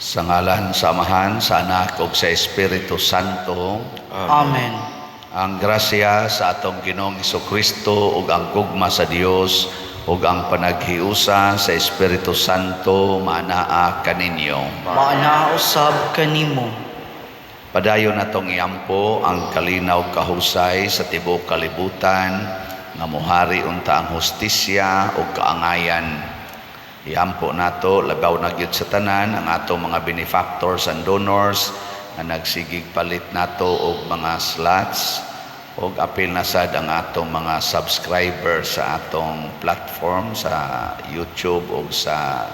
Sa ngalan sa Amahan, sa Anak ug sa Espiritu Santo. Amen. Ang grasya sa atong Ginoong Kristo ug ang gugma sa Dios ug ang panaghiusa sa Espiritu Santo maanaa kaninyo. Maanaa usab kanimo. Padayon natong iampo ang kalinaw kahusay sa tibuok kalibutan nga muhari unta ang hustisya ug kaangayan. Iampo nato labaw na gyud sa tanan ang atong mga benefactors and donors nga nagsigig palit nato og mga slots og apil na sad ang atong mga subscribers sa atong platform sa YouTube ug sa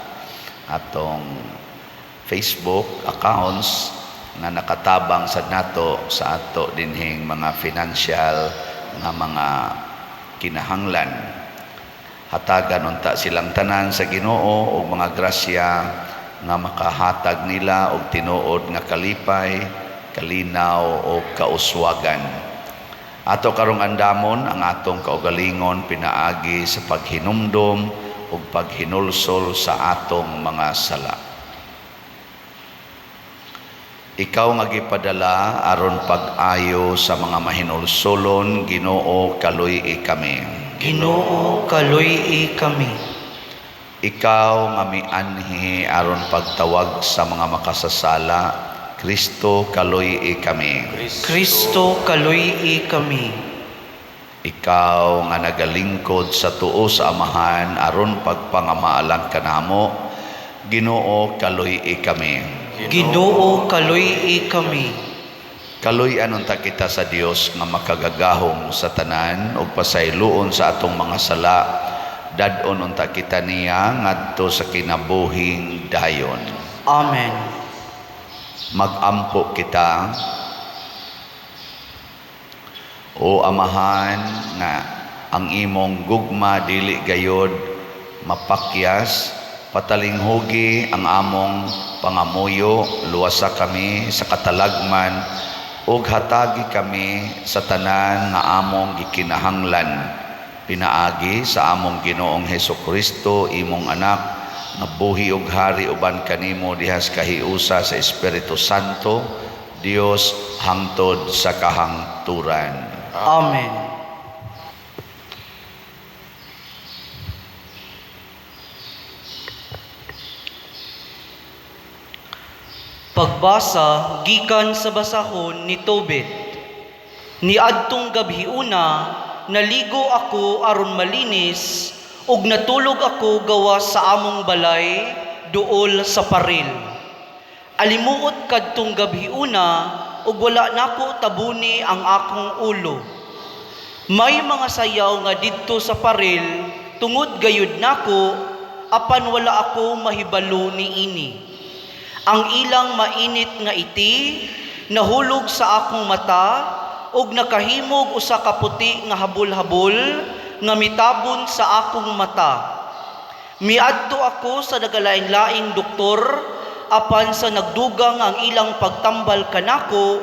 atong Facebook accounts nga nakatabang sad nato sa ato dinhing mga financial nga mga kinahanglan. Hatagan unta silang tanan sa Ginoo og mga grasya nga makahatag nila og tinuod nga kalipay, kalinaw o kauswagan. Ato karong andamon ang atong kaugalingon pinaagi sa paghinumdom ug paghinulsol sa atong mga sala. Ikaw nga gipadala aron pag-ayo sa mga mahinulsolon, Ginoo, kaluy-i kami. Ginoo, kaluy-i kami. Ikaw nga mianhi aron pagtawag sa mga makasasala, Kristo, kaluy-i kami. Kristo, kaluy-i kami. Ikaw nga nagalingkod sa tuo sa Amahan aron pagpangamaalang kanamo, Ginoo, kaluy-i kami. Ginoo, kaluy-i kami. Kaluy-an unta kita sa Dios nga makagagahom sa tanan ug pasayloon sa atong mga sala. Dad-on unta kita niya ngadto sa kinabuhing dayon. Amen. Magampo kita. O Amahan nga ang imong gugma dili gayod mapakyas, patalinghugi ang among pangamuyo, luwasa kami sa katalagman ug hatagi kami sa tanan nga among gikinahanglan pinaagi sa among Ginoong Hesukristo, imong anak, nga buhi ug hari uban kanimo dihas kahiusa sa Espiritu Santo, Dios, hangtod sa kahangturan. Amen. Pagbasa gikan sa basahon ni Tobit. Niadtong gabhiuna, naligo ako aron malinis ug natulog ako gawas sa among balay duol sa paril. Alimuot kadtong gabhiuna ug wala nako tabuni ang akong ulo. May mga sayaw nga didto sa paril tungod gayud nako, apan wala ako mahibalo niini. Ang ilang mainit nga iti nahulog sa akong mata ug nakahimog usa ka puti nga habol-habol nga mitabon sa akong mata. Miadto ako sa nagalain-laing doktor, apan sa nagdugang ang ilang pagtambal kanako,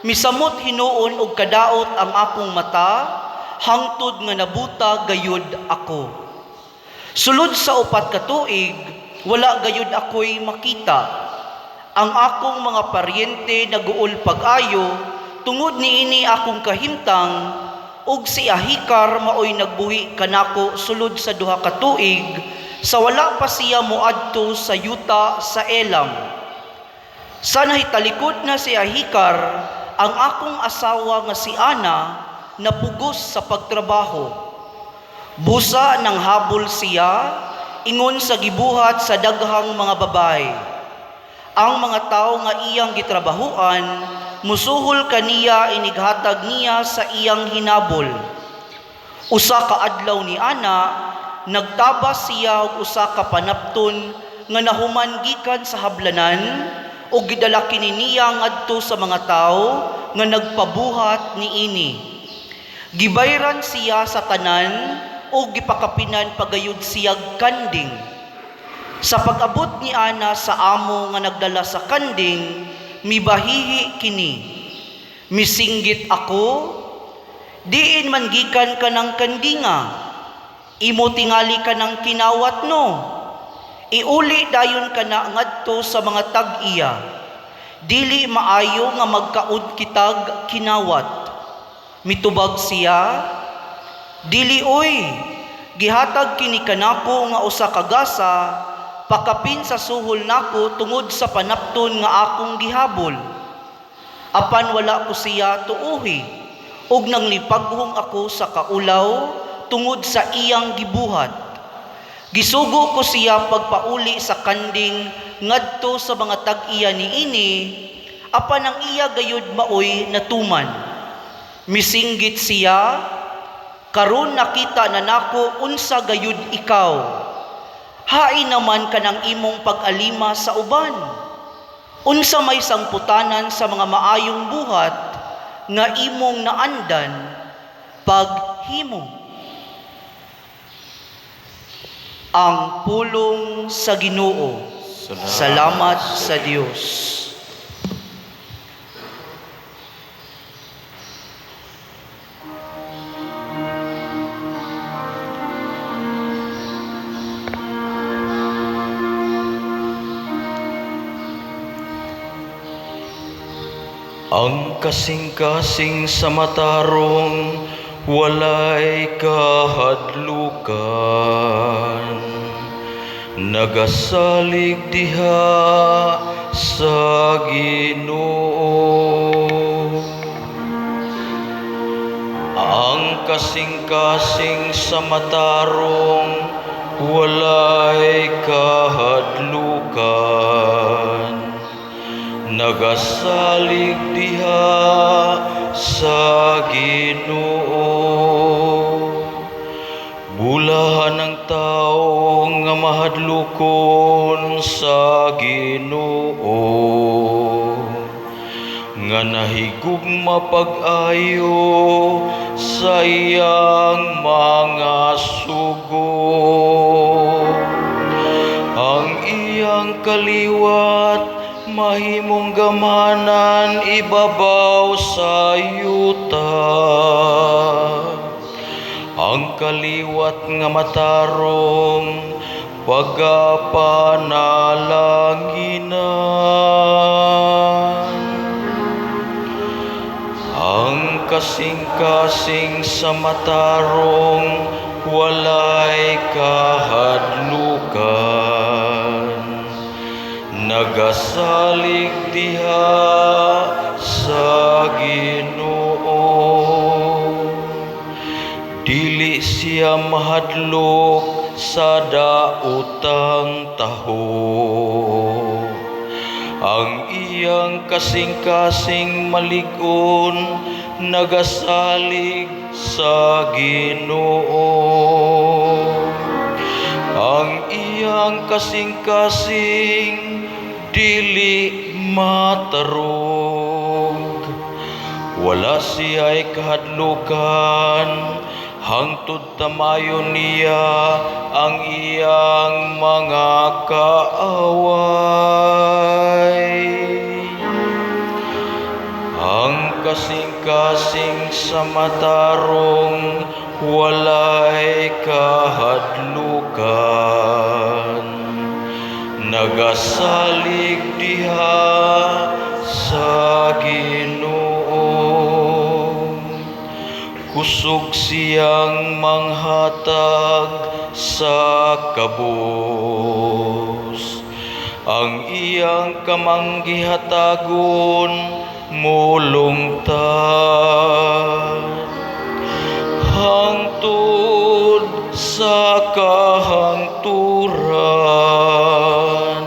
misamot hinuon og kadaot ang akong mata, hangtod nga nabuta gayud ako. Sulod sa 4 ka tuig, wala gayud ako'y makita. Ang akong mga paryente naguol pag-ayo, tungod niini akong kahimtang, ug si Ahikar maoy nagbuhi kanako sulod sa 2 ka tuig, sa wala pa siya moadto sa yuta sa Elam. Sa nahitalikod na si Ahikar, ang akong asawa nga si Ana napugos sa pagtrabaho. Busa nang habol siya, ingon sa gibuhat sa daghang mga babae. Ang mga tawo nga iyang gitrabahuan, musuhol kaniya inighatag niya sa iyang hinabol. Usa ka adlaw ni Ana, nagtabas siya og usa ka panapton nga nahuman gikan sa hablanan ug gidala kini niya ngadto sa mga tawo nga nagpabuhat niini. Gibayran siya sa tanan ug gipakapinan pagayod siyag kanding. Sa pag-abot ni Ana sa amo nga nagdala sa kanding, mibahihi kini. Misinggit ako, diin man gikan ka ng kandinga, imo tingali ka ng kinawat no. Iuli dayon kana ngadto sa mga tag-iya. Dili maayo nga magkaud kitag kinawat." Mitubag siya, "Dili oy, gihatag kini kanako nga usa ka gasa pakapin sa suhol nako tungod sa panapton nga akong gihabol." Apan wala ko siya tuuhi, ug nanglipaghong ako sa kaulaw tungod sa iyang gibuhat. Gisugo ko siya pagpauli sa kanding ngadto sa mga tag-iya niini, apan ang iya gayud maoy natuman. Misinggit siya, "Karon nakita na nako unsa gayud ikaw. Hain naman kanang imong pag-alima sa uban. Unsa may sangputanan sa mga maayong buhat nga imong naandan paghimo?" Ang pulong sa Ginoo. Salamat sa Dios. Ang kasing-kasing sa matarong walay kahadlukan, nagasalig diha sa Ginoo. Ang kasing-kasing sa matarong walay kahadlukan, nagasalig diha sa Ginoo. Bulahan ang tao nga mahadlokon sa Ginoo, nga nahigugma pag-ayo sa iyang mga sugo. Ang iyang kaliwat mahimong gamanan ibabaw sa yuta. Ang kaliwat nga matarong pagapanalanginan. Ang kasing-kasing sa matarong walay kahadlukan, nagasalig diha sa Ginoo. Dili siya mahadlok sa daotang taho. Ang iyang kasing-kasing malig-on nagasalig sa Ginoo. Ang iyang kasing-kasing dili matarog. Wala siya'y kahadlukan, hangtod tamayon niya ang iyang mga kaaway. Ang kasing-kasing sa matarong walay kahadlukan, nagasalig diha sa Ginoo. Kusog siyang manghatag sa kabus. Ang iyang kamanggihatagon mulungtad. Hangtod sa kahangturan,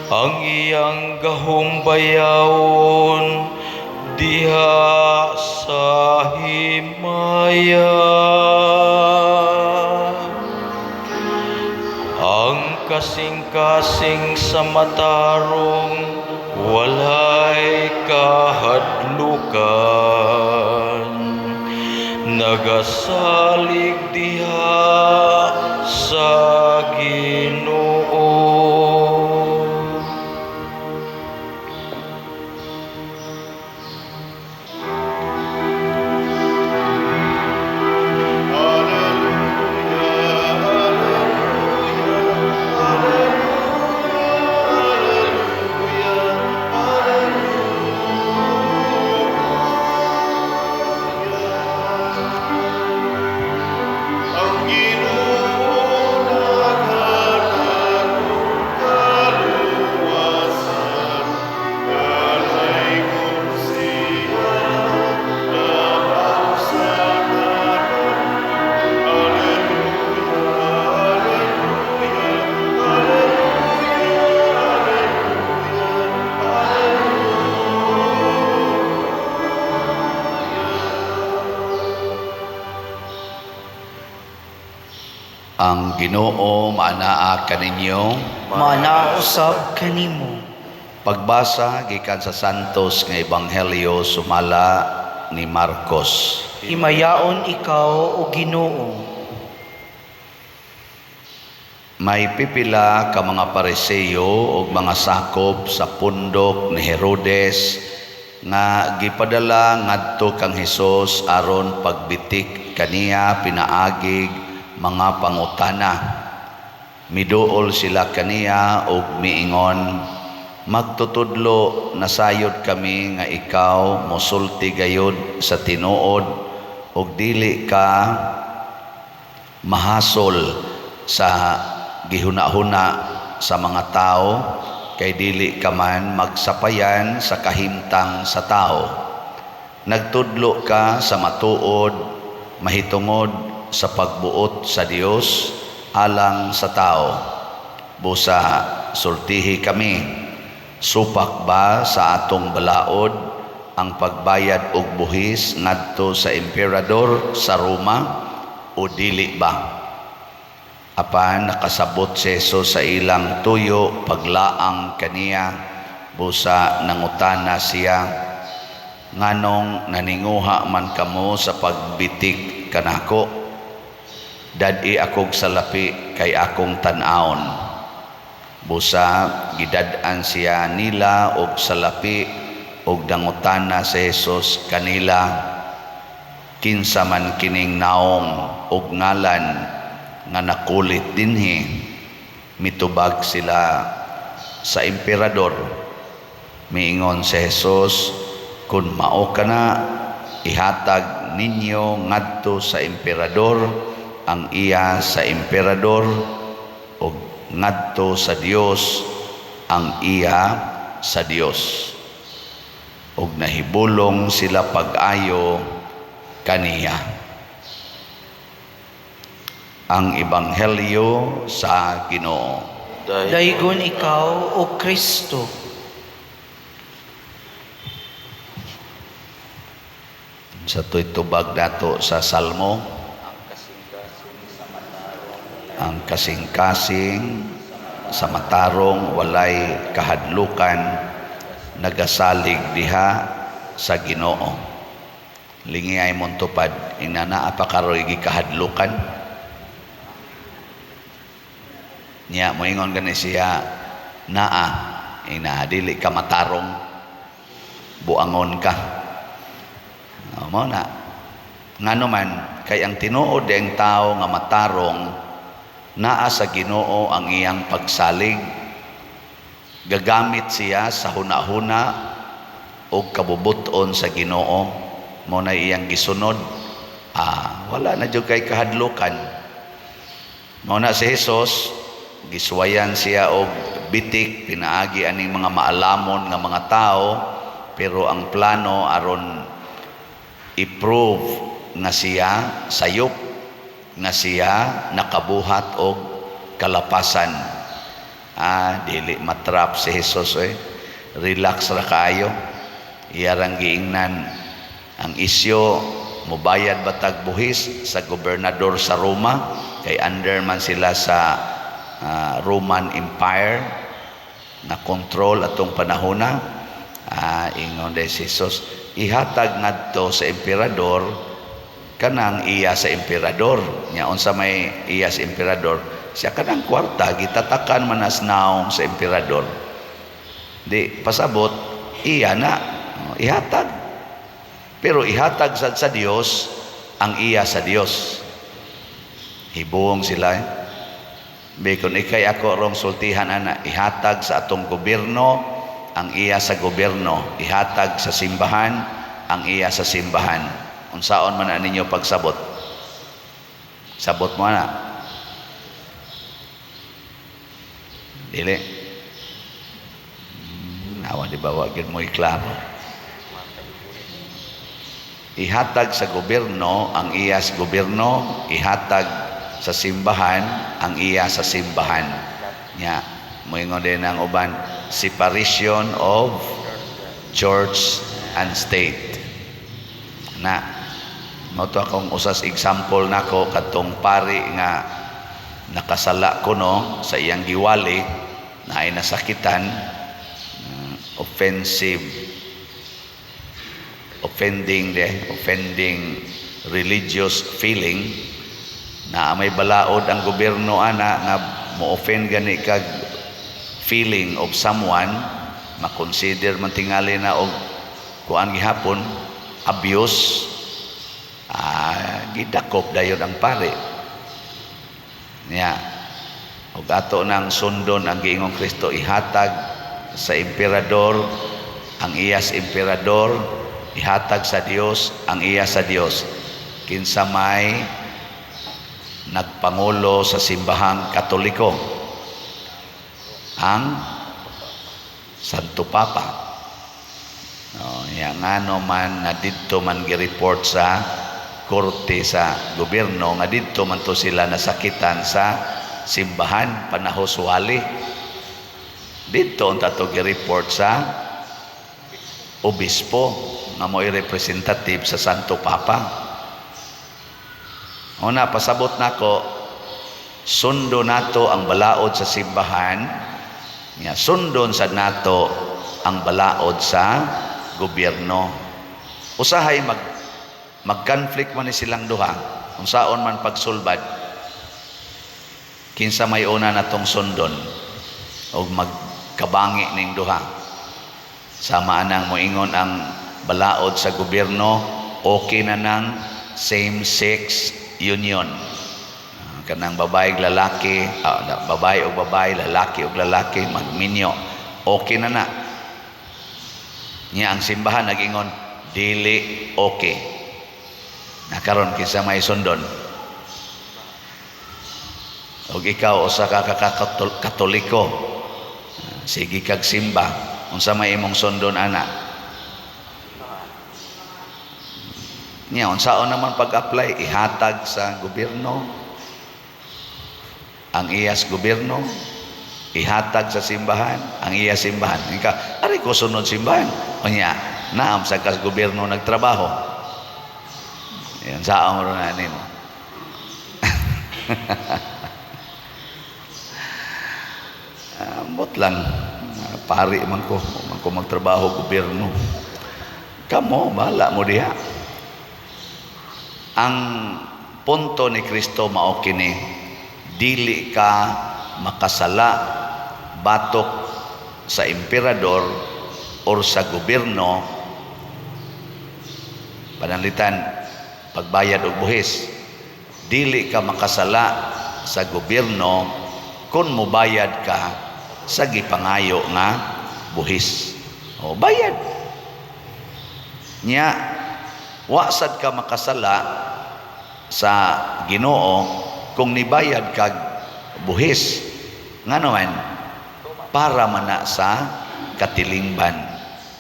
ang iyang gahom bayawon diha sa himaya. Ang kasing-kasing sa matarong walay kahadlukan, nagasalig diha sa Ginoo. Alleluia, alleluia, alleluia. Ang Ginoo maanaa kaninyo. Maanaa usab kanimo. Pagbasa gikan sa Santos nga Ebanghelyo sumala ni Marcos. Himayaon ikaw, o Ginoo. May pipila ka mga Pariseo ug mga sakop sa pundok ni Herodes nga gipadala ngadto kang Hesus aron pagbitik kaniya pinaagig mga pangutana. Miduol sila kaniya ug miingon, "Magtutudlo, nasayod kami nga ikaw mosulti gayud sa tinuod ug dili ka mahasol sa gihuna-huna sa mga tao, kay dili ka man magsapayan sa kahimtang sa tao. Nagtudlo ka sa matuod mahitungod sa pagbuot sa Dios alang sa tao. Busa sultihi kami, supak ba sa atong balaod ang pagbayad og buhis ngadto sa emperador sa Roma o dili ba?" Apan nakasabot si Jesus sa ilang tuyo paglaang kaniya. Busa nangutana siya, "Nganong naninguha man kamo sa pagbitik kanako? Dad-i akog salapi kay akong tan-awon." Busa gidad-an siya nila og salapi og nangutana si Jesus kanila, "Kinsa man kining naong og ngalan nga nakulit dinhi?" Mitubag sila, "Sa emperador." Miingon si Jesus, "Kun mao kana, ihatag ninyo ngadto sa emperador ang iya sa emperador ug ngadto sa Dios ang iya sa Dios." Ug nahibulong sila pag-ayo kaniya. Ang Ebanghelyo sa Ginoo. Daygon ikaw, O Kristo. Sa to'y tubag nato sa Salmo, ang kasing-kasing sa matarong walay kahadlukan, nagasalig diha sa Ginoo. Lingi ay montupad, inana pa karoy gikahadlukan. Niya moingon gani siya, naa ina dili ka matarong, buangon ka. O, mao na. Ngano man kay ang tinuod ang tao nga matarong, naa sa Ginoo ang iyang pagsalig. Gagamit siya sa hunahuna og kabubuton sa Ginoo, mao na iyang gisunod. Wala na jud kay kahadlukan. Mao na si Jesus gisuwayan siya og bitik pinaagi aning mga maalamon nga mga tao, pero ang plano aron i-prove nga siya sayop, nga siya nakabuhat og kalapasan. Dili matrap si Jesus eh. Relax ra kaayo. Iya rang giingnan ang isyo, mobayad ba tag buhis sa gobernador sa Roma, kay under man sila sa Roman Empire na control atong panahona. Ingon de si Jesus, ihatag ngadto sa emperador kanang iya sa emperador. Nya unsa may iya sa emperador? Siya kanang kwarta gitatakan man as naong sa emperador. Di pasabot iya na ihatag. Pero ihatag sad sa Dios ang iya sa Dios. Hibuong sila eh. Bikon ikay ako rong sultihan ana, ihatag sa atong gobyerno ang iya sa gobyerno, ihatag sa simbahan ang iya sa simbahan. Unsaon man na ninyo pagsabot? Sabot mo na. Dili. Nawa di ba wa gyud mo'y klaro. Ihatag sa gobyerno ang iya sa gobyerno, ihatag sa simbahan ang iya sa simbahan. Nya, moingon din ang uban, separation of church and state. Na, mao to akong usas example nako kadtong pari nga Nakasala kuno sa iyang giwali na ay nasakitan, offensive, offending de offending religious feeling na may balaod ang gobyerno ana nga mo-offend gani kag feeling of someone, makonsider man tingali na og kuan gihapon, abuse. Gidakop dayon ang pare niya. Ug ato nang sundon ang giingong Kristo, ihatag sa emperador ang iyas emperador, ihatag sa Dios ang iya sa Dios. Kinsa may nagpangulo sa Simbahang Katoliko? Ang Santo Papa. Oh, ya, ngano man nga didto man gi-report sa korte sa gobyerno nga didto man to sila nasakitan sa simbahan panahos wali? Didto unta to gi-report sa obispo nga mo'y representative sa Santo Papa. Una, pasabot nako, sundo nato ang balaod sa simbahan nga sundon sa nato ang balaod sa gobyerno. Usahay mag-conflict man ni silang duha, unsaon man pagsulbad, kinsa may una natong sundon og magkabangi ning duha? Sama anang moingon ang balaod sa gobyerno, okay na nang same-sex union. Kanang babae lalaki, babae og babae, lalaki og lalaki magminyo, okay na na. Niya ang simbahan nagingon dili okay na. Karon, kinsa may sundon? Og ikaw usa ka Katoliko, sige kag simba, unsa may imong sundon ana niya? Unsaon naman pag-apply, ihatag sa gobyerno ang iyas gobyerno, ihatag sa simbahan ang iya simbahan. Ika ari ko sunod simbahan. Unya naam sa kas gobyerno nagtrabaho. Yan saon ro na nimo? Ambot lang. Pari man ko magtrabaho gobyerno. Kamo bahala mo diha. Ang punto ni Kristo mao kini: dili ka makasala batok sa emperador or sa gobyerno, pananglitan pagbayad og buhis. Dili ka makasala sa gobyerno kung mobayad ka sa gipangayo nga buhis. O bayad nya, wa sad ka makasala sa Ginoo kung nibayad kag buhis. Ngano man? Para man na sa katilingban.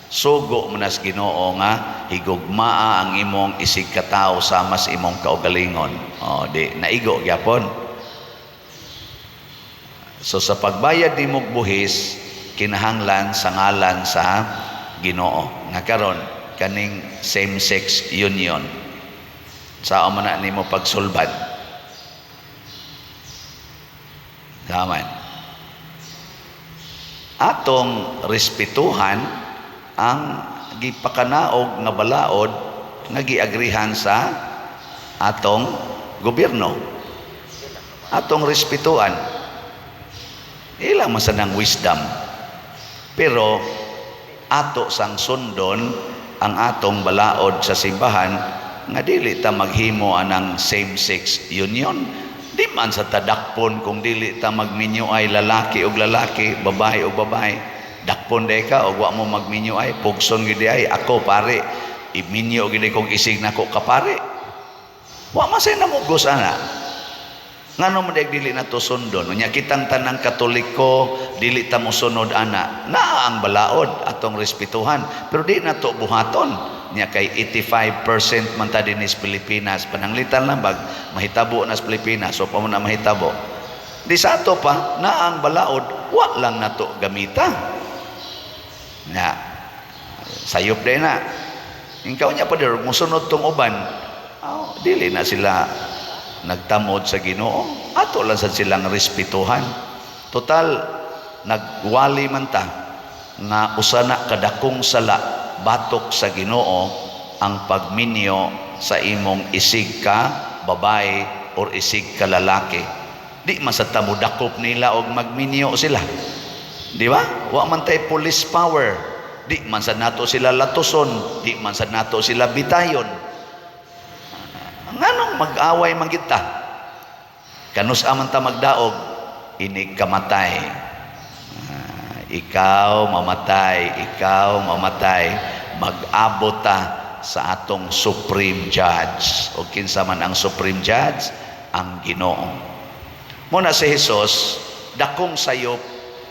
Sugo man na sa Ginoo nga higugmaa ang imong isig katawo sama sa imong kaugalingon. O di naigo gyapon. So sa pagbayad nimog buhis, kinahanglan sa ngalan sa Ginoo. Nga karon kaning same-sex union, sao man na nimo pagsulbad? Taman. Atong respetuhan ang gipakanaog nga balaod nga giagrihan sa atong gobyerno. Atong respetuhan. Ilang man sa nang wisdom. Pero ato sang sundon ang atong balaod sa simbahan nga dili ta maghimo anang same-sex union. Di man sa tadakpon kung dili ta magminyo ay lalaki og lalaki, babae og babae. Dakpon day ka og wa mo magminyo ay pugson gid ay ako pare. Iminyo gid kog isig nako ka pare. Wa man say namugos ana. Ngano man dili na to sundon? Unya kitang tanang Katoliko dili ta mosunod ana. Naa ang balaod, atong respetuhan, pero di na to buhaton. Nya kay 85% man ta dinhi sa Pilipinas, pananglitan lang bag mahitabo na sa Pilipinas, so pa man na mahitabo. Di sa ato pa naa ang balaod, wa lang nato gamita. Na sayop day na. Ikaw nya pa dir musunod tong uban. Oh, dili na sila nagtamod sa Ginoo, ato lang sad silang respetuhan. Total, nagwali man ta nga usa na kadakong sala batok sa Ginoo ang pagminyo sa imong isig ka babae or isig ka lalaki. Di man sa ta modakop nila og magminyo sila. Di ba? Wa man tay police power. Di man sa nato sila latuson, di man sa nato sila bitayon. Nganong mag-away man kita? Kanus man ta magdaog, inig kamatay. Ah, ikaw mamatay, ikaw mamatay, mag-abot ta sa atong supreme judge. O kinsa man ang supreme judge? Ang Ginoo. Muna si Jesus, dakong sayop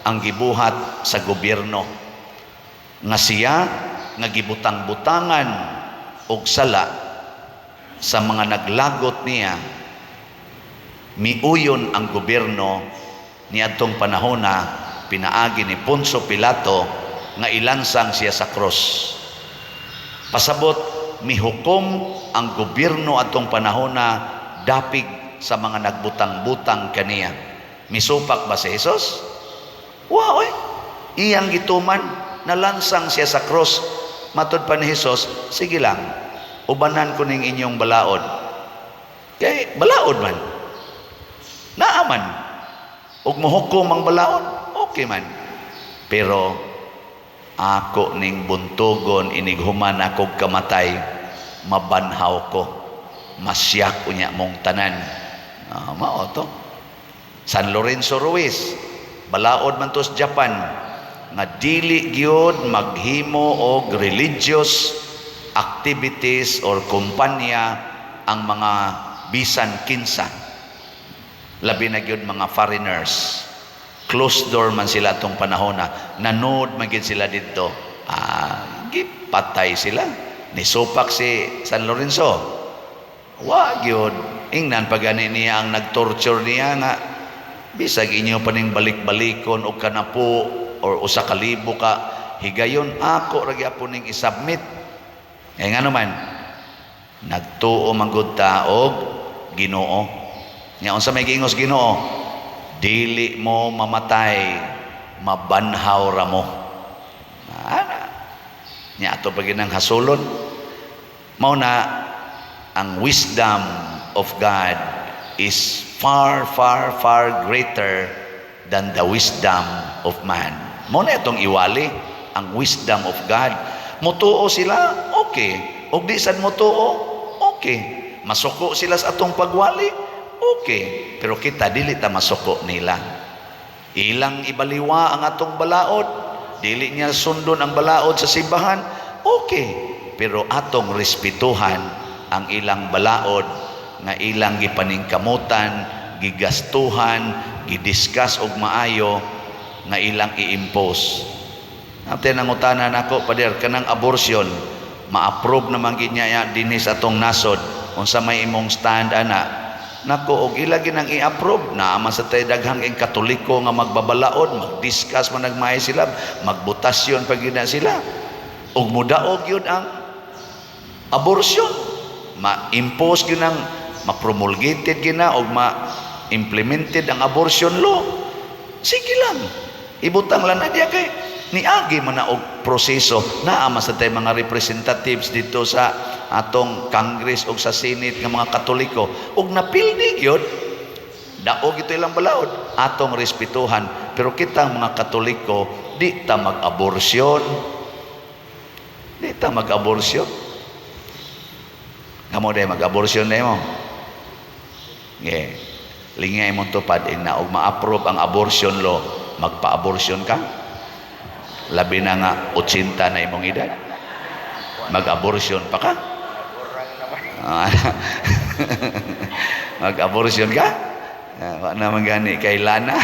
ang gibuhat sa gobyerno nga siya nga gibutang-butangan og sala sa mga naglagot niya. Miuyon ang gobyerno niadtong panahona pinaagi ni Poncio Pilato nga ilansang siya sa cross. Pasabot, mihukom ang gobyerno atong panahona dapig sa mga nagbutang-butang kaniya. Misupak ba si Jesus? Wa oy. Iyang gituman, nalansang siya sa cross. Matud pa ni Jesus, "Sige lang, ubanan ko ning inyong balaod." Kay balaod man. Naa man. Ug mohukom ang balaod, okay man. Pero ako ning buntugon inig human akog kamatay, mabanhaw ko. Masyak unya mong tanan. Ah, mao to. San Lorenzo Ruiz, balaod man to sa Japan nga dili gyud maghimo og religious activities or kumpanya ang mga bisan kinsa, labi na gyud mga foreigners. Closed door man sila atong panahona, nanood man gyud sila didto. Ah, gipatay sila. Nisupak si San Lorenzo? Wa gyud. Ingnan pa gani niya ang nagtorture niya nga bisag inyo pa ning balik-balikon og kanapo or 1,000 ka higayon, ako ra gyapon ning isubmit. Kay ngano man, nagtuo man gud ta og Ginoo. Nya unsa may giingos Ginoo? "Dili mo mamatay, mabanhaw ra mo." Ana nya ato pa ginang hasulon. Mao na ang wisdom of God is far, far, far greater than the wisdom of man. Mao na itong iwali ang wisdom of God. Mutuo sila, okay. Og di sad mutuo, okay. Masuko sila sa atong pagwali, okay. Pero kita, dili ta masuko nila. Ilang ibaliwa ang atong balaod, dili niya sundon ang balaod sa simbahan, okay. Pero atong respetuhan ang ilang balaod nga ilang gipaningkamutan, gigastuhan, gidiscuss og maayo nga ilang i-impose. Ate, nangutana nako, "Pader, kanang abortion, ma-approve naman gid niya dinhi sa atong nasod. Unsa may imong stand ana?" Nako, og ila ginang i-approve, naa man sa tay daghang ing Katoliko nga magbabalaod, mag-discuss man nagmay sila, magbotasyon pa gid na sila. Og mudaog yun ang abortion. Ma-impose gyud ang ma-promulgated gyud na og ma-implemented ang abortion law. Sige lang. Ibutang lang na diya kay niagi man na og proseso. Naa man sa tay mga representatives dito sa atong Congress og sa Senate nga mga Katoliko og napildi gyud, daog ito ilang balaod, atong respetuhan. Pero kitang mga Katoliko, di ta mag-aborsyon, di ta mag-aborsyon. Kamo day, mag-aborsyon na mo? Yeah. Lingay mong tupad na og ma-approve ang abortion law, magpa-abortion ka? Labi na nga 80 na imong edad. Mag-abortion pa ka? Ah, mag-abortion ka? Ah, wa naman gani kay Lana.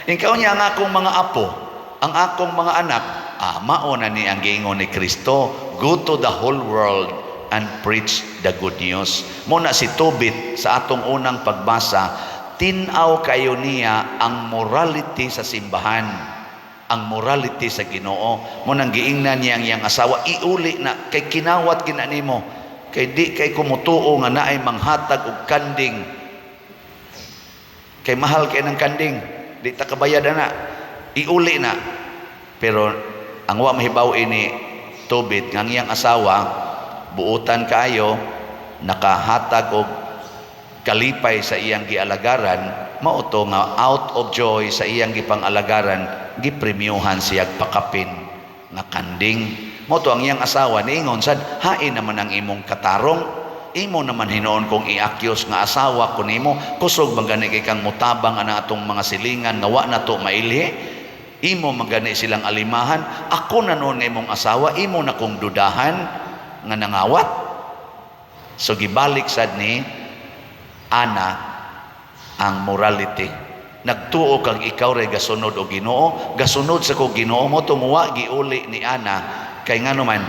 Ikaw niya, ang akong mga apo, ang akong mga anak, ah, mao na ni ang giingon ni Kristo, "Go to the whole world and preach the good news." Muna si Tobit sa atong unang pagbasa, tin-aw kayo niya ang morality sa simbahan, ang morality sa Ginoo. Mo nang giingnan niya ang iyang asawa, "Iuli na kay kinawat gina nimo." Kay di kay kumutuo nga naay manghatag og kanding. Kay mahal kay ng kanding. Di ta kabayad ana. Iuli na. Pero ang wa mahibaw ini Tobit nga ang iyang asawa buutan kaayo, nakahatag og kalipay sa iyang gialagaran, mao to nga out of joy sa iyang gipang-alagaran, gipremyohan siya pakapin nga kanding. Mao to ang iyang asawa niingon sad, "Hain naman ang imong katarong. Imo naman hinuon kong i-accuse nga asawa ko nimo. Kusog man gani kay kang mutabang ana atong mga silingan nga wa na to mailhi. Imo man gani silang alimahan. Ako na noon nga imong asawa, imo na kong dudahan nga nangawat." So gibalik sad ni Ana ang morality. "Nagtuo kag ikaw ray gasunod og Ginoo, gasunod sa ko Ginoo." Mao tong wa giuli ni Ana, kay ngano man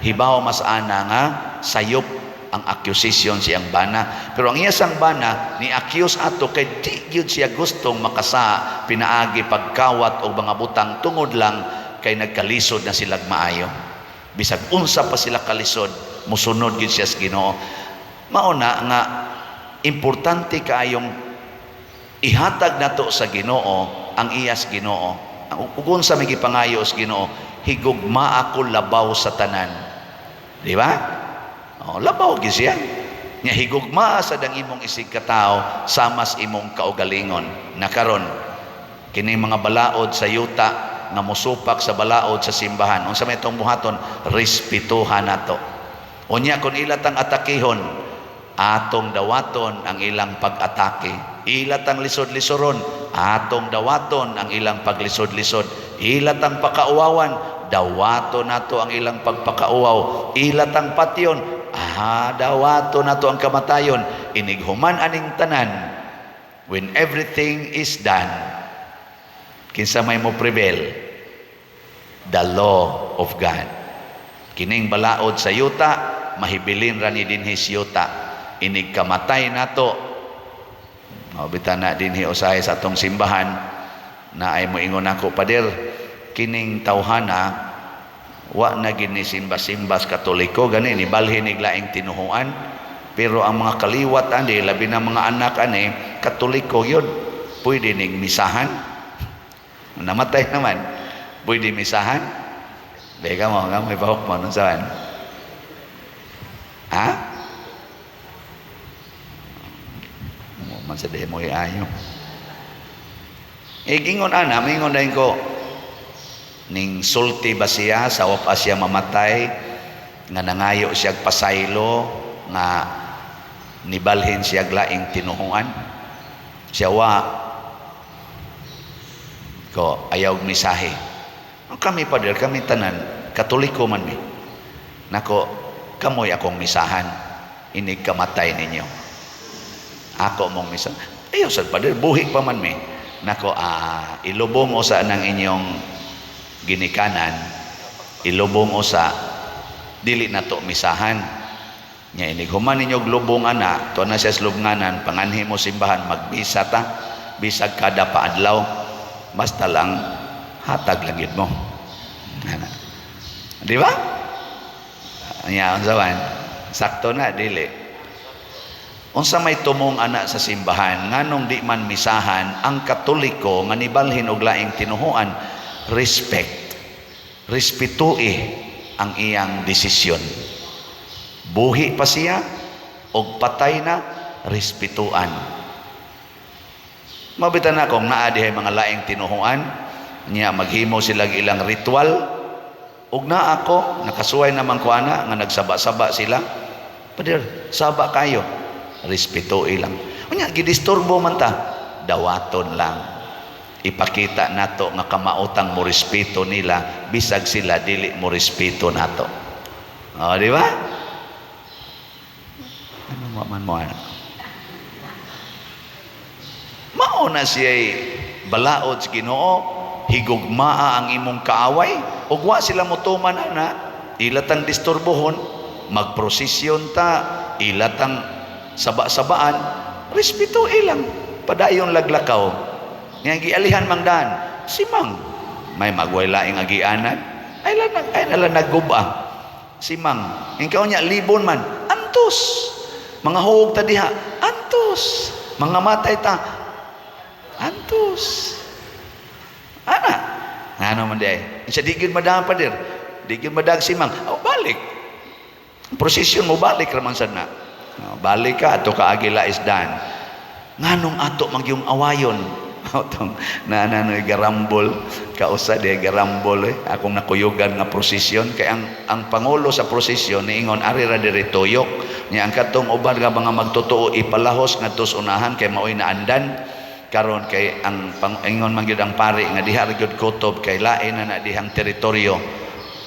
hibaw mas Ana nga sayop ang accusation siyang bana. Pero ang iya sang bana ni accuse ato kay di gyud siya gustong makasa pinaagi pagkawat og mga butang tungod lang kay nagkalisod na silag maayo. Bisag unsa pa sila kalisod, musunod gyud siya sa Ginoo. Mao na nga importante kaayong ihatag nato sa Ginoo ang iyas Ginoo. Ug unsa may gipangayo sa Ginoo, "Higugma ako labaw sa tanan." Di ba? Oh, labaw gyud siya. Nya higugmaa sad ang imong isig katawo samas imong kaugalingon. Na karon kini mga balaod sa yuta nga mosupak sa balaod sa simbahan. Unsa may itong buhaton? Respetuhan nato. Unya kung ila tang atakihon, atong dawaton ang ilang pag-atake. Ila tang lisod-lisoron, atong dawaton ang ilang paglisod-lisod. Ila tang pakauwawan, dawaton nato ang ilang pagpakauwaw. Ila tang patyon, dawaton nato ang kamatayon. Inighuman aning tanan, when everything is done, kinsa may mo prevail? The law of God. Kining balaod sa yuta, mahibilin ra ni dinhi sa yuta. Inig kamatay nato, o bita na dinhi usahay sa atong simbahan na ay moingon ako, "Pader, kining tawhana wa na gini simba-simbas Katoliko, gani ni balhin ig laing tinuhuan, pero ang mga kaliwat ani, labi na mga anak ani, Katoliko yun. Pwede ning misahan? Namatay naman, pwede misahan?" Beka mo nga may bahok mo nun saan ha mo man sa demo ayo. Eh gingon ana, mingon dayon ko, ning sulti ba siya sa wa pa siya mamatay nga nangayo siya pasaylo nga nibalhin siya laing tinuhuan? Siya wa ko ayaw misahe. Ang kami, pader, kami tanan Katoliko man mi. Nako, kamoy akong misahan inig kamatay ninyo. Ako mong misa. Ayaw sad, pader, buhi pa man mi. Nako, ilubong usa ng inyong ginikanan, ilubong usa, dili na to misahan. Nya inig human ninyo og lubong ana, to na siya sa lubnganan, panganhi mo simbahan, magbisa ta, bisag kada paadlaw, basta lang hatag lang yun mo. Ana. Di ba? Nya unsa man? Sakto na dili? Unsa may tumong ana sa simbahan, nganong di man misahan ang Katoliko nga nibalhin og laing tinuhuan? Respect. Respetui ang iyang desisyon. Buhi pa siya og patay na, respetuan. Mabita na kung naa dihay mga laing tinuhuan, niya maghimo sila ilang ritual, ug naa ako, nakasuway naman ko ana nga nagsaba-saba sila. Pader, saba kayo. Respeto ilang. Unya gidisturbo man ta, dawaton lang. Ipakita nato nga kamaotang mo respeto nila bisag sila dili mo respeto nato. O, di ba? Ano mo man mo ano? Mao na siya balaod sa Ginoo, higugmaa ang imong kaaway, ug wa sila motuman ana, ilatang disturbohon, magprosesyon ta, ilatang saba-sabaan, respeto ilang, padayon laglakaw. Nga gialihan mang daan, si Mang, may magway laing agianan, ay la nag ay nala nagguba. Si Mang, ikaw niya libon man, Antos. Mga huog ta diha, antos. Mga matay ta, antos. Ana. Ano man di ay? Sa di gyud madaag, pader. Di gyud madaag si Mang. Oh, balik. Prosesyon mo balik raman sad na. Oh, balik ka ato ka agila isdan. Nganong ato magyung awayon? Atong na na na garambol kausa di garambol eh. Akong nakuyugan nga prosesyon kay ang pangulo sa prosesyon niingon ari ra diri tuyok nya ang katong uban nga mga magtotoo ipalahos ngadto sa unahan kay maoy naandan karon kay ang pang, ingon man gyud ang pari nga diha ra gyud kutob kay lain na na dihang teritoryo.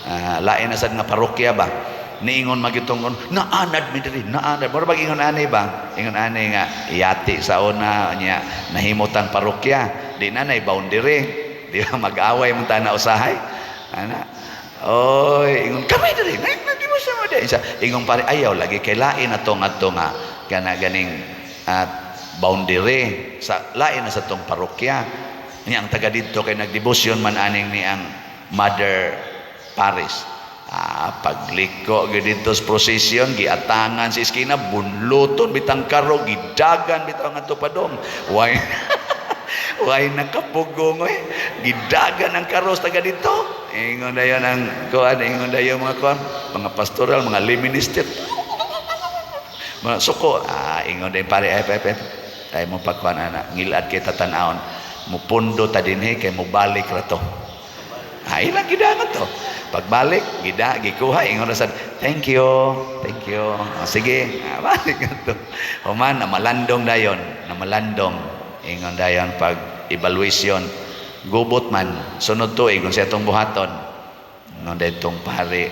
Ah, lain na sad nga parokya ba. Niingon magyutong naanad mi diri, naanad. Mura bag ingon ani ba, ingon ani nga yati sa una nya nahimutang parokya, di na nay boundary, di ba mag-away man ta na usahay ana. Oy, ingon kami diri na, di mo siya mo di sa ingon pare, ayaw lagi kay lain na tong adto nga kana ganing at boundary sa lain na sa tong parokya niya. Ang taga didto kay nagdebosyon man aning ni ang Mother Paris. Ah, pagliko gyud didto sa procession, giatangan sa iskina, bunluton bitang karo, gidagan bitaw ngadto padong. Why why nakapugong oy? Gidagan ang karos taga dito. Ingon dayon ang kuan, ingon dayon mga kuan, mga pastoral, mga lay minister. Mga suko, ah, ingon dayon pare, ay, ay, ay, ay mo pagkuan ana, ngilad kay tatanawon. Mupundo ta dinhi kay mubalik ra to. Ah, ilang gidangan to. Pagbalik, gida, gikuha, ingon ra sad, "Thank you, thank you." Ah, sige, ah, balik na to. Human, namalandong dayon, namalandong. Ingon dayon pag evaluation, gubot man, sunod tuig, kung siya itong buhaton. Ingon dayon tong pare,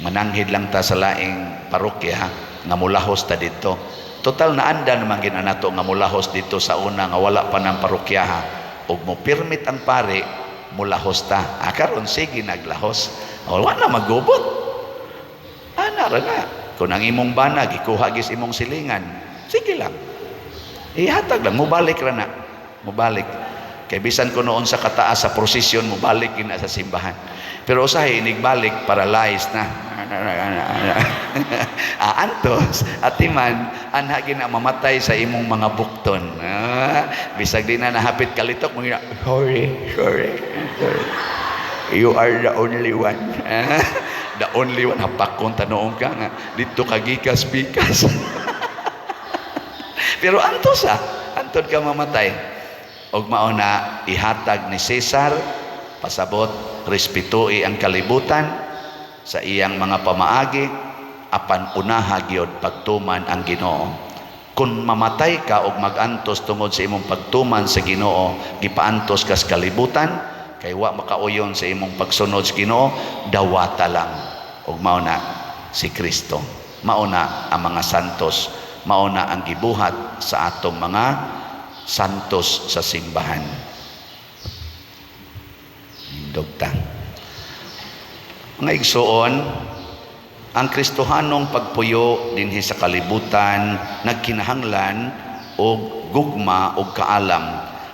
mananghid lang ta sa laing parokya, nga mulahos ta dito. Total naanda naman gina nato nga mulahos dito sa una nga wala pa ng parokya ha. Ug mo permit ang pare, mulahos ta. Ah, karon sige naglahos. O, wala magubot. Ana ra na. Kung ang imong bana gikuha gis imong silingan, sige lang. Ihatag lang, mubalik ra na. Mubalik. Kay bisan ko noon sa kataas sa prosesyon, mubalik gina sa simbahan. Pero usahay inigbalik, paralyzed na. Ah, antos, atiman, anha gina mamatay sa imong mga bukton. Ah, bisag di na nahapit kalitok, mga sorry, sorry, sorry. You are the only one. Ah, the only one. Hapakon tanoong ka nga. Dito ka gikas pikas. Pero antos ah, antod ka mamatay. Og mao na ihatag ni Cesar, pasabot, respetui ang kalibutan sa iyang mga pamaagi, apan unaha gyud pagtuman ang Ginoo. Kung mamatay ka og magantos tungod sa imong pagtuman sa Ginoo, gipaantos ka sa kalibutan kay wa makauyon sa imong pagsunod sa Ginoo, dawata lang. Og mao na si Kristo, mao na ang mga santos, mao na ang gibuhat sa atong mga santos sa simbahan. Dugta. Mga igsuon, ang Kristohanong pagpuyo dinhi sa kalibutan nagkinahanglan og gugma og kaalam.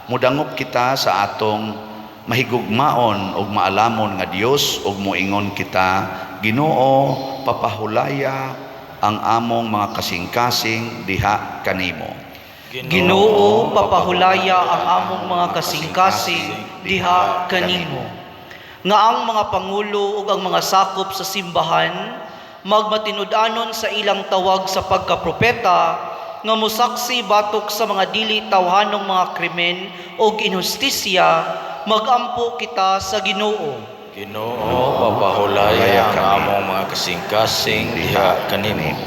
Mudangop kita sa atong mahigugmaon og maalamon nga Dios ug moingon kita, "Ginoo, papahulaya ang among mga kasing-kasing diha kanimo." Ginoo, papahulaya ang among mga kasing-kasing diha kanimo. Nga ang mga pangulo ug ang mga sakop sa simbahan magmatinud-anon sa ilang tawag sa pagkapropeta nga mosaksi batok sa mga dili tawhanong mga krimen ug inhustisya, magampo kita sa Ginoo. Ginoo, papahulaya ang among mga kasing-kasing diha kanimo.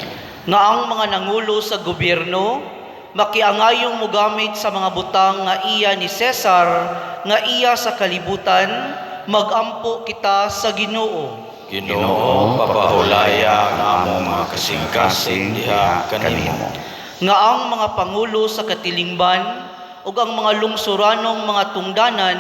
Nga ang mga nangulo sa gobyerno makiangayong mogamit sa mga butang nga iya ni Cesar nga iya sa kalibutan, magampo kita sa Ginoo. Ginoo, papahulaya ang among mga kasing-kasing diha kanimo. Nga ang mga pangulo sa katilingban ug ang mga lungsuranong mga tungdanan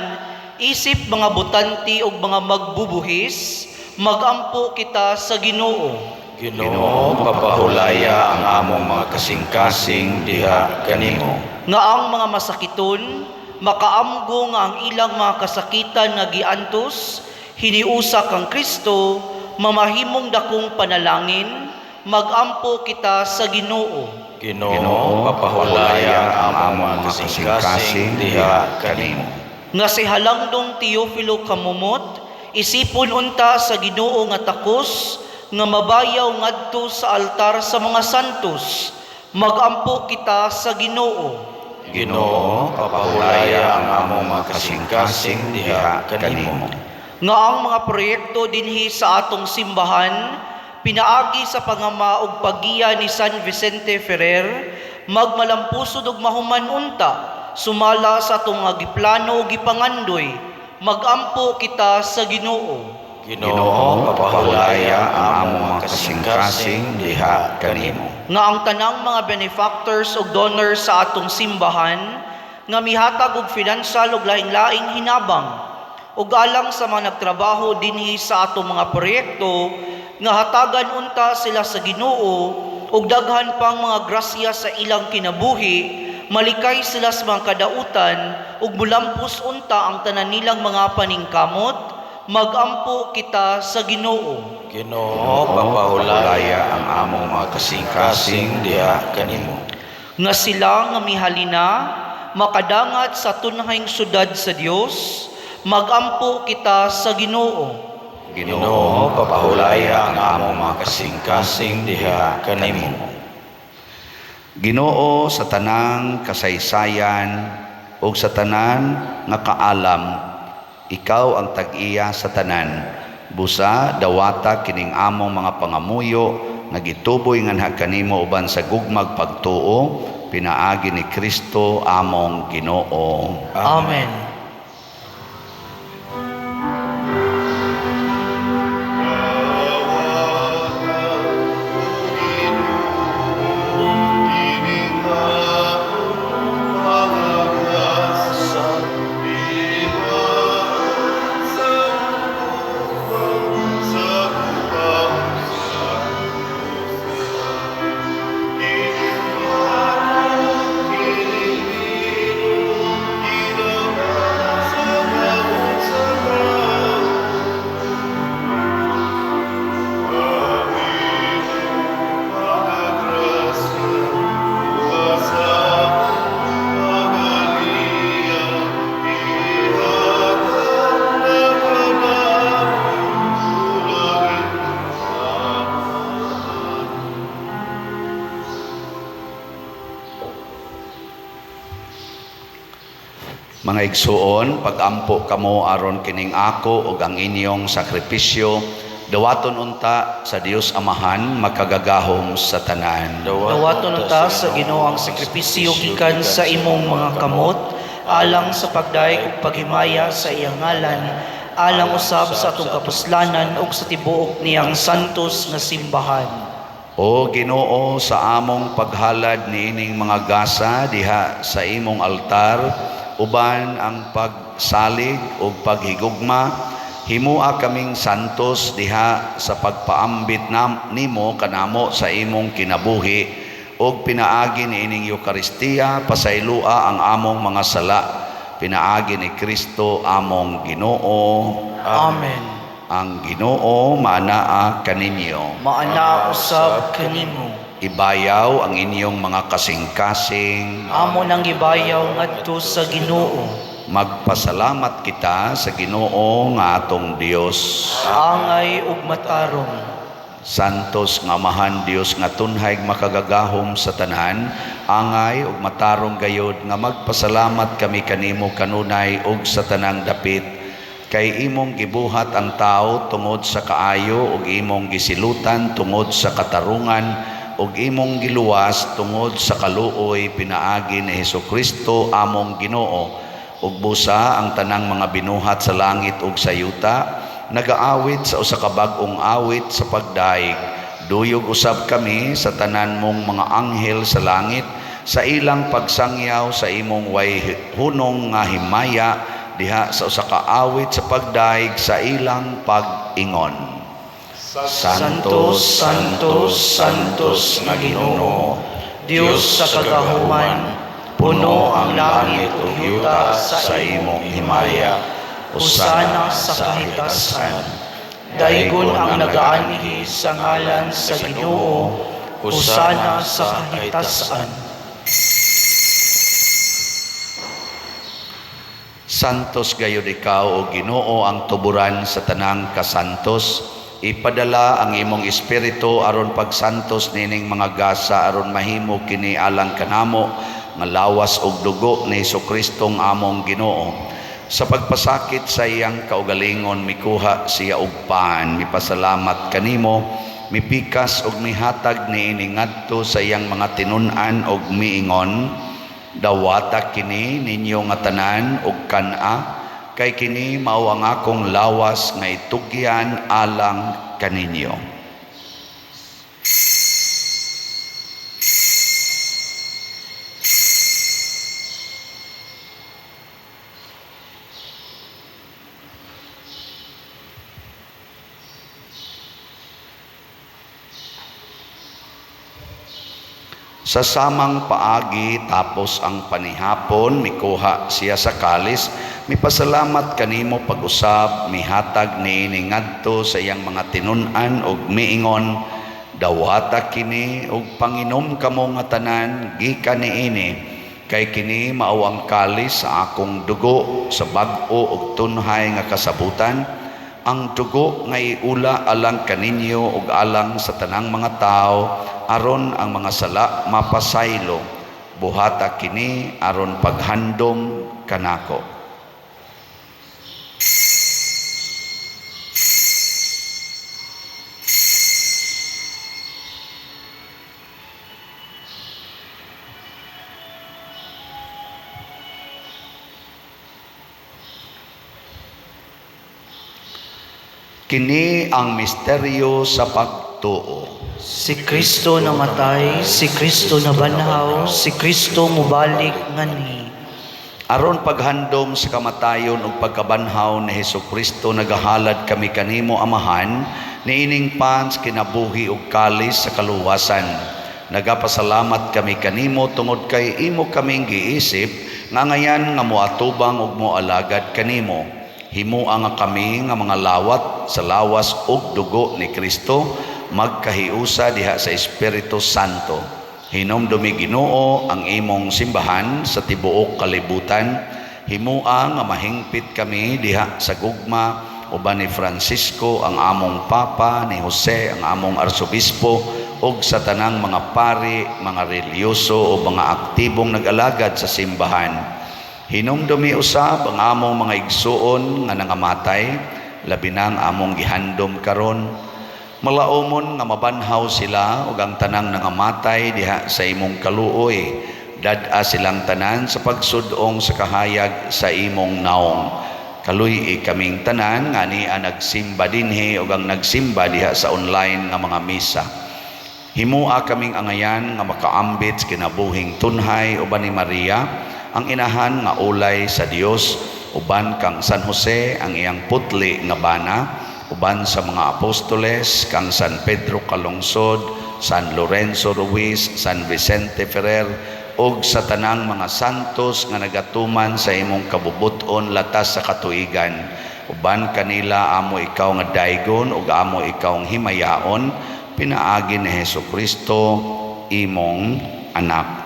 isip mga botante ug mga magbubuhis, magampo kita sa Ginoo. Ginoo, papahulaya ang among mga kasing-kasing diha kanimo. Nga ang mga masakiton makaamgo nga ang ilang mga kasakitan nga giantos hiniusa kang Kristo mamahimong dakong panalangin, Magampo kita sa Ginoo. Ginoo, papahulaya ang among mga kasing-kasing diha kanimo. Nga si Halangdong Teofilo Camomot isipon unta sa Ginoo nga takos nga mabayaw ngadto sa altar sa mga santos. Magampo kita sa Ginoo. Ginoo, papahulaya ang among mga kasing-kasing diha kanimo. Nga ang mga proyekto dinhi sa atong simbahan pinaagi sa pangama ug paggiya ni San Vicente Ferrer magmalampusod ug mahuman unta sumala sa atong mga giplano ug gipangandoy. Magampo kita sa Ginoo. Ginoo, papahulaya ang among mga kasing-kasing diha kanimo. Nga ang tanang mga benefactors ug donors sa atong simbahan nga mihatag og financial ug laing-laing hinabang ug alang sa mga nagtrabaho dinhi sa atong mga proyekto nga hatagan unta sila sa Ginoo ug daghan pang mga grasya sa ilang kinabuhi, malikay sila sa mga kadautan ug mulampos unta ang tanan nilang mga paningkamot. Magampo kita sa Ginoo. Ginoo, papahulaya ang among mga kasing-kasing diha kanimo. Nga sila nga mihalina makadangat sa tunhayng syudad sa Dios. Magampo kita sa Ginoo. Ginoo, papahulaya ang among mga kasing-kasing diha kanimo. Ginoo, sa tanang kasaysayan ug sa tanan nga kaalam, ikaw ang tag-iya sa tanan. Busa dawata kining among mga pangamuyo nga gituboy nganha kanimo uban sa gugmag pagtuo, pinaagi ni Kristo among Ginoo. Amen. Mga igsuon, pagampo kamo aron kining ako ug ang inyong sakripisyo dawaton unta sa Dios Amahan makagagahom sa tanan. Dawaton unta sa Ginoo ang sakripisyo gikan sa imong mga kamot alang sa pagdayeg ug paghimaya sa iyang ngalan, alang usab sa atong kapuslanan ug sa tibuok niyang santos nga simbahan. O Ginoo, sa among paghalad niining mga gasa diha sa imong altar uban ang pagsalig ug paghigugma, himua kaming santos diha sa pagpaambit nimo kanamo sa imong kinabuhi, ug pinaagi niining Eukaristiya pasayloa ang among mga sala, pinaagi ni Kristo among Ginoo. Amen. Ang Ginoo maanaa kaninyo. Maanaa usab kanimo. Ibayaw ang inyong mga kasing-kasing. Amo nang gibayaw ngadto sa Ginoo. Magpasalamat kita sa Ginoo nga atong Dios. Angay ug matarong. Santos nga Amahan Dios nga tunhay makagagahom sa tanan, angay ug matarong gayod nga magpasalamat kami kanimo kanunay ug sa tanang dapit, kay imong gibuhat ang tao tungod sa kaayo ug imong gisilutan tungod sa katarungan ug imong giluwas tungod sa kaluoy pinaagi ni Hesukristo among Ginoo. Ug busa ang tanang mga binuhat sa langit ug sa yuta nagaawit sa usa ka bag-ong awit sa pagdaig. Duyog usab kami sa tanan mong mga anghel sa langit sa ilang pagsangyaw sa imong way hunong nga himaya diha sa usa ka awit sa pagdaig sa ilang pag-ingon. Santo, Santo, Santos nga Ginoo, Dios sa kagahuman, puno ang langit ug yuta sa imong himaya. Hosana sa kahitasan. Daygon ang nagaanhi sa ngalan sa Ginoo, hosana sa kahitasan. Santos gayud ikaw, o Ginoo, ang tuburan sa tanang kasantos. Ipadala ang imong espiritu aron pagsantos nining mga gasa aron mahimo kini alang kanamo nga lawas ug dugo ni Hesus-Kristong among Ginoo. Sa pagpasakit sa iyang kaugalingon, mikuha siya og pan, mipasalamat kanimo, mipikas ug mihatag niini ngadto sa iyang mga tinun-an ug miingon: "Dawata kini ninyo nga tanan ug kan-a, kay kini mao ang akong lawas nga itugyan alang kaninyo." Sa samang paagi, tapos ang panihapon, mikuha siya sa kalis, mipasalamat kanimo pag-usab, mihatag niini ngadto sa iyang mga tinun-an ug miingon: "Dawata kini ug panginom kamo nga tanan gikan niini, kay kini mao ang kalis sa akong dugo sa bag-o ug tunhay nga kasabutan, ang dugo nga iula alang kaninyo ug alang sa tanang mga tawo aron ang mga sala mapasaylo. Buhata kini aron paghandom kanako." Kini ang misteryo sa pagtuo. Si Kristo namatay, si Kristo nabanhaw, si Kristo mubalik nganhi. Aron paghandom sa kamatayon ug pagkabanhaw ni Hesukristo, nagahalad kami kanimo, Amahan, niining pans kinabuhi ug kalis sa kaluwasan. Nagapasalamat kami kanimo tungod kay imo kaming giisip nga ngayan nga moatubang ug moalagad kanimo. Himua nga kami nga mga lawat sa lawas ug dugo ni Kristo magkahiusa diha sa Espiritu Santo. Hinumdumi, Ginoo, ang imong simbahan sa tibuok kalibutan. Himua nga mahingpit kami diha sa gugma uban ni Francisco ang among Papa, ni Jose ang among Arsobispo, ug sa tanang mga pari, mga relihiyoso o mga aktibong nag-alagad sa simbahan. Hinumdumi usab ang among mga igsuon nga nangamatay, labi na ang among gihandom karon. Malaumon nga mabanhaw sila ug ang tanang nangamatay diha sa imong kaluoy. Dad-a silang tanan sa pagsud-ong sa kahayag sa imong naong. Kaluy-i kaming tanan nga ania nagsimba dinhi ug ang nagsimba diha sa online nga mga misa. Himua kaming angayan nga makaambit sa kinabuhing tunhay uban ni Maria, ang inahan nga ulay sa Dios, uban kang San Jose ang iyang putli nga bana, uban sa mga apostoles kang San Pedro Calungsod, San Lorenzo Ruiz, San Vicente Ferrer, ug sa tanang mga santos nga nagatuman sa imong kabubut-on latas sa katuigan. Uban kanila amo ikaw nga daygon ug amo ikaw nga himayaon, pinaagi ni Hesukristo imong anak.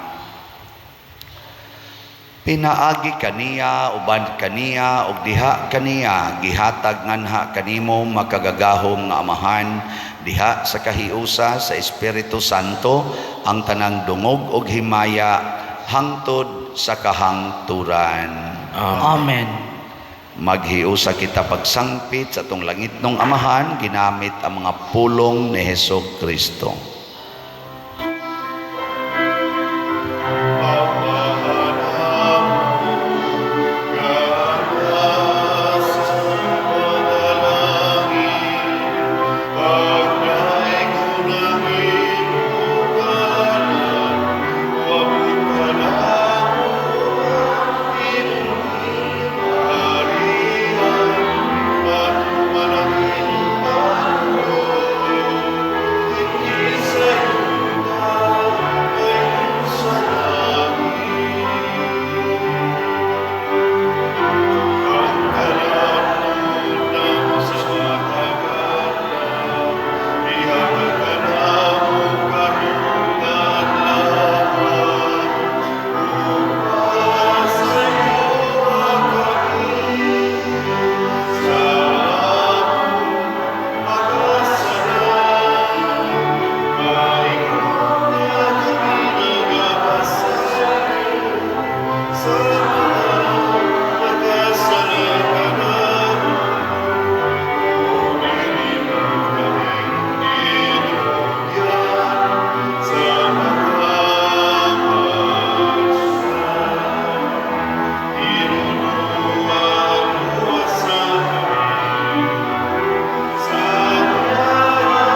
Pinaagi kaniya, uban kaniya, ug diha kaniya, gihatag nganha kanimo makagagahom nga Amahan, diha sa kahiusa sa Espiritu Santo, ang tanang dungog ug himaya hangtod sa kahangturan. Amen. Maghiusa kita pagsangpit sa atong langitnong Amahan, ginamit ang mga pulong ni Hesus Kristo. Sa mga nagkasala kanamo. Ug imo kaming gitugyan sa pagkapasok. Pero luwasa kami sa kalautan.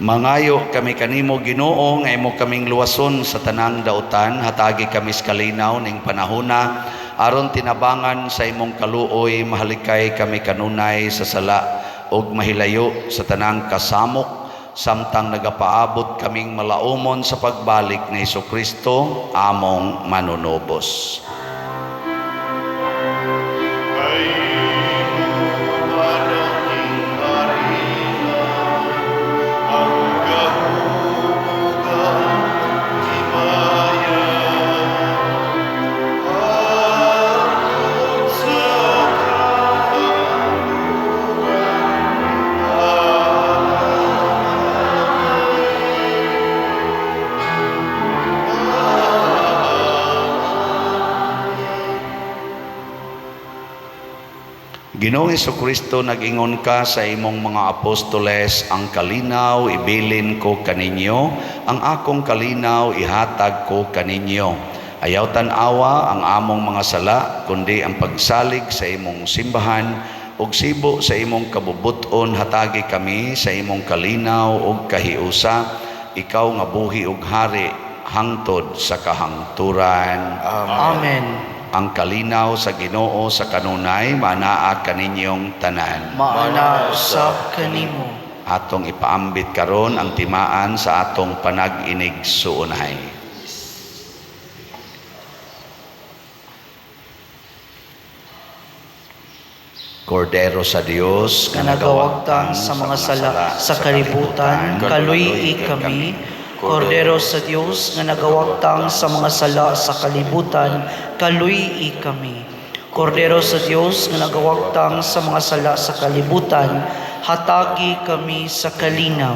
Mangayo kami kanimo, Ginoo, nga imo kaming luwason sa tanang dautan, hatagi kami sa kalinaw ning panahona aron tinabangan sa imong kaluoy mahalikay kami kanunay sa sala ug mahilayo sa tanang kasamok samtang nagapaabot kaming malaumon sa pagbalik ni Hesukristo among manunubos. Kay imo man ang gingharian, ang gahom ug ang himaya, hangtod sa kahangturan. Ginoong Kristo, nag-ingon ka sa imong mga apostoles, "Ang kalinaw ibilin ko kaninyo, ang akong kalinaw ihatag ko kaninyo." Ayaw tan-awa ang among mga sala, kundi ang pagsalig sa imong simbahan, ug sibo sa imong kabubut-on hatagi kami sa imong kalinaw ug kahiusa, ikaw nga buhi ug hari hangtod sa kahangturan. Amen. Ang kalinaw sa Ginoo sa kanunay manaa kaninyong tanan. Maana usab kanimo. Atong ipaambit karon ang timaan sa atong panag-inig-suunay. Kordero sa Dios nga nagawagtang sa mga sala sa kalibutan, kaluy-i kami. Kordero sa Dios nga nagawagtang sa mga sala sa kalibutan, kaluy-i kami. Kordero sa Dios nga nagawagtang sa mga sala sa kalibutan, hatagi kami sa kalinaw.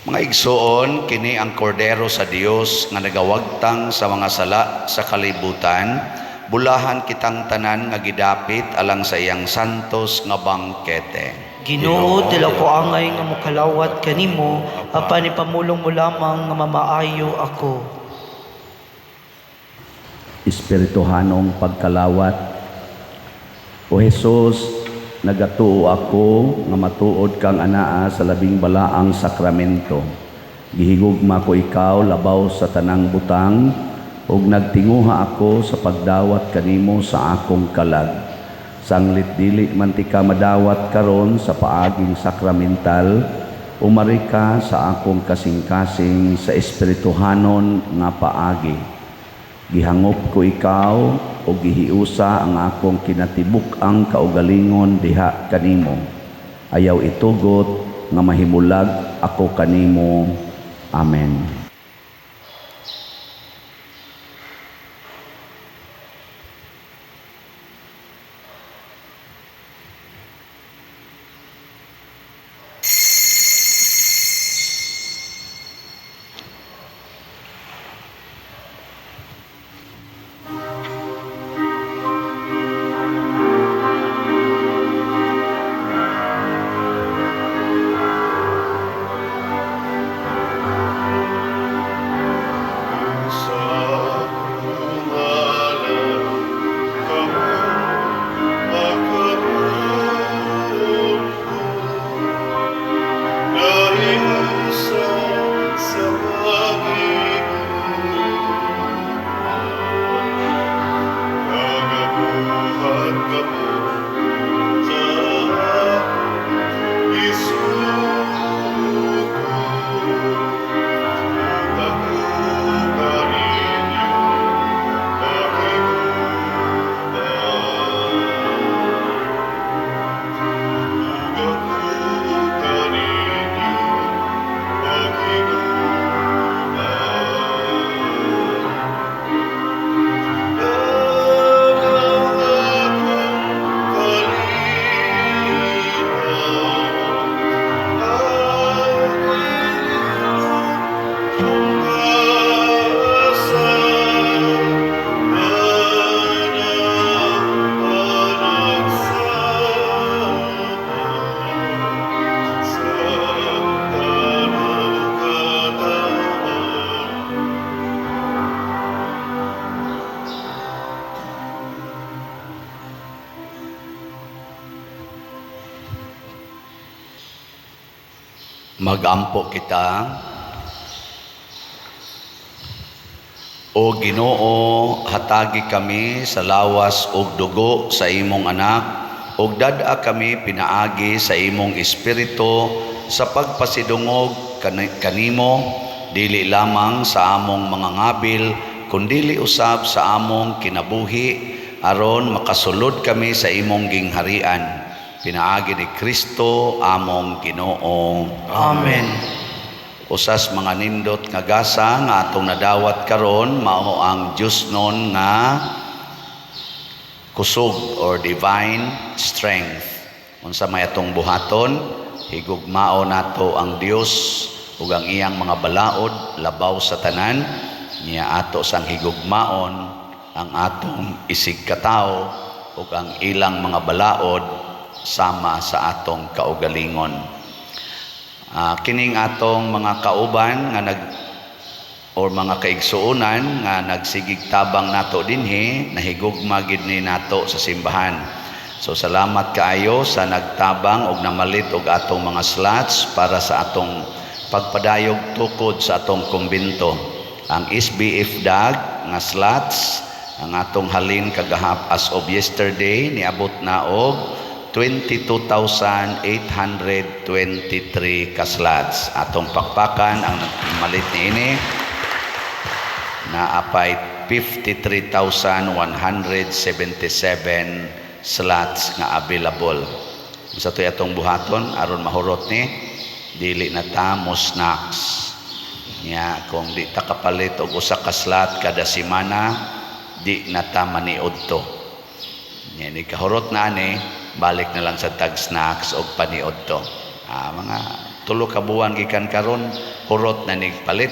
Mga igsoon, kini ang kordero sa Dios nga nagawagtang sa mga sala sa kalibutan. Bulahan kitang tanan nga gidapit alang sa iyang santos nga bangkete. Ginoo, dili ko angay nga mokalawat kanimo, apan ipamulong mo lamang nga mamaayo ako. Espirituhanong pagkalawat. O Jesus, nagatuo ako nga matuod kang anaa sa labing balaang sakramento. Gihigugma ko ikaw labaw sa tanang butang ug nagtinguha ako sa pagdawat kanimo sa akong kalag. Sanglit dili man tika madawat karon sa paaging sakramental, umari ka sa akong kasing-kasing sa espirituhanon nga paagi. Gihangop ko ikaw o gihiusa ang akong kinatibuk-ang kaugalingon diha kanimo. Ayaw itugot nga mahimulag ako kanimo. Amen. Magampo kita. O Ginoo, hatagi kami sa lawas ug dugo sa imong Anak, ug dad-a kami pinaagi sa imong Espiritu sa pagpasidungog kanimo, dili lamang sa among mga ngabil, kundili usab sa among kinabuhi, aron makasulod kami sa imong gingharian. Pinaagi ni Kristo among Ginoo. Amen. Usas mga nindot nga gasa nga atong nadawat karon mao ang Diosnon nga kusog or divine strength. Unsa may atong buhaton, higugmao nato ang Dios ug ang iyang mga balaod labaw sa tanan, niya ato sang higugmaon ang atong isig katawo ug ang ilang mga balaod sama sa atong kaugalingon. Kining atong mga kauban nga nag or mga kaigsuonan nga nagsigig tabang nato dinhi, nahigugma gid ni nato sa simbahan. So salamat kaayo sa nagtabang og namalit og atong mga slots para sa atong pagpadayog tukod sa atong kumbento. Ang SBF DAG nga slots ang atong halin kagahap as of yesterday niabot na og 22,823 ka slots. Atong pakpakan ang namalit niini, naapay 53,177 slots nga available. Sa to'y atong buhaton aron mahurot ni, dili na ta mo snacks. Nya kung di ta kapalit og usa ka slot kada semana, di na ta maniod to. Nya ni kahurot na ani, balik na lang sa tag snacks og paniod to. Mga 3 ka buwan gikan karon, hurot na nig palit.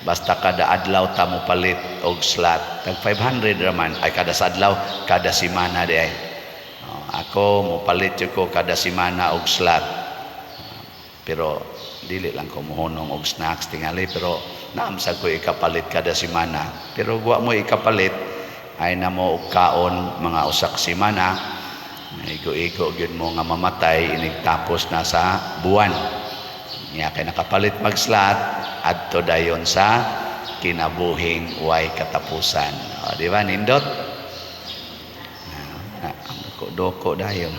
Basta kada adlaw ta mo palit og slot. Tag 500 raman ay kada sa adlaw, kada semana di ay. Oh, ako mo palit jud ko kada semana og slot. Pero dili lang ko mohunong og snacks tingali, pero naamsa ko ikapalit kada semana. Pero wa mo ikapalit ay na mo og kaon mga usak semana. Igo-igo gyud mo nga mamatay inig tapos na sa buwan. Nya kay nakapalit mag-slot adto dayon sa kinabuhing way katapusan. O, di ba nindot? Na, doko dayon.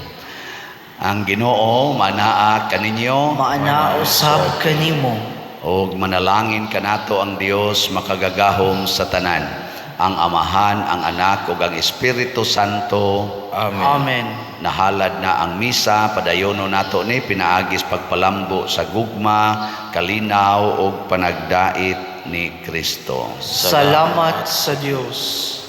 Ang Ginoo manaa kaninyo, Maana usab kanimo. Og manalangin kanato ang Dios makagagahom sa tanan, ang Amahan, ang Anak ug ang Espiritu Santo. Amen. Amen. Nahalad na ang misa, padayono nato ni pinaagis pagpalambo sa gugma, kalinaw ug panagdait ni Kristo. Salamat sa Dios.